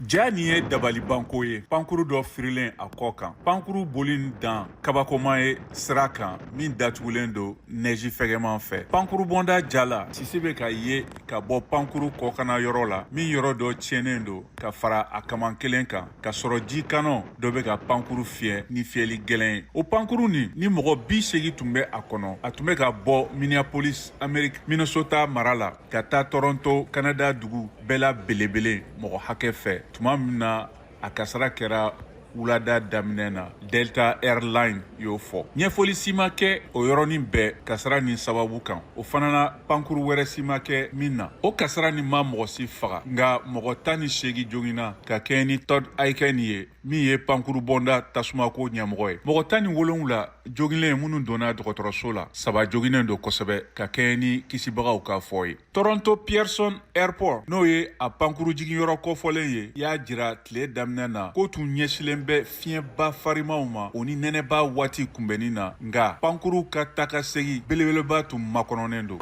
Ja nin ye dabalibanko ye. Pankuru dɔ firilen a kɔ kan, pankuru boli dan kabakoma ye sira kan min datugulen don nɛji fɛgɛman fɛ. Pankuru bɔnda ja la, sisi bɛ ka ye ka bɔ pankuru kɔkanna yɔrɔ la min yɔrɔ dɔ tiɲɛnen don ka fara a kaman kelen kan, ka sɔrɔ ji kanɔ dɔ bɛ ka pankuru fiyɛ ni fiyɛli gɛlɛn ye. O pankuru nin ni mɔgɔ 80 tun bɛ a kɔnɔ, a tun bɛ ka bɔ Minneapolis, Amerique, Minnesota mara la ka taa Toronto, Canada dugu bɛɛ la belebele mɔgɔ hakɛ fɛ tuma min na a kasara kɛra wulada daminɛ na, Delta Airline y'o fɔ. Ɲɛfɔli si ma kɛ o yɔrɔnin bɛɛ kasara nin sababu kan. O fana na, pankuru wɛrɛ si ma kɛ min na. O kasara nin ma mɔgɔ si faga, nka mɔgɔ 18 joginna ka kɛɲɛ ni Todd Aiken ye, min ye pankuru bɔnda tasumako ɲɛmɔgɔ ye. Mɔgɔ 17 joginlen minnu donna dɔgɔtɔrɔso la, saba joginnen don kosɛbɛ ka kɛɲɛ ni kisibagaw ka fɔ ye. Toronto Pearson Airport, n'o ye a pankuru jiginyɔrɔ kɔfɔlen ye, y'a jira tile daminɛ na k'o tun ɲɛsilen bɛ fiɲɛba farimaw ma o ni nɛnɛba waati kunbɛnni na, nka pankuru ka taa ka segin belebeleba tun makɔnɔnen don.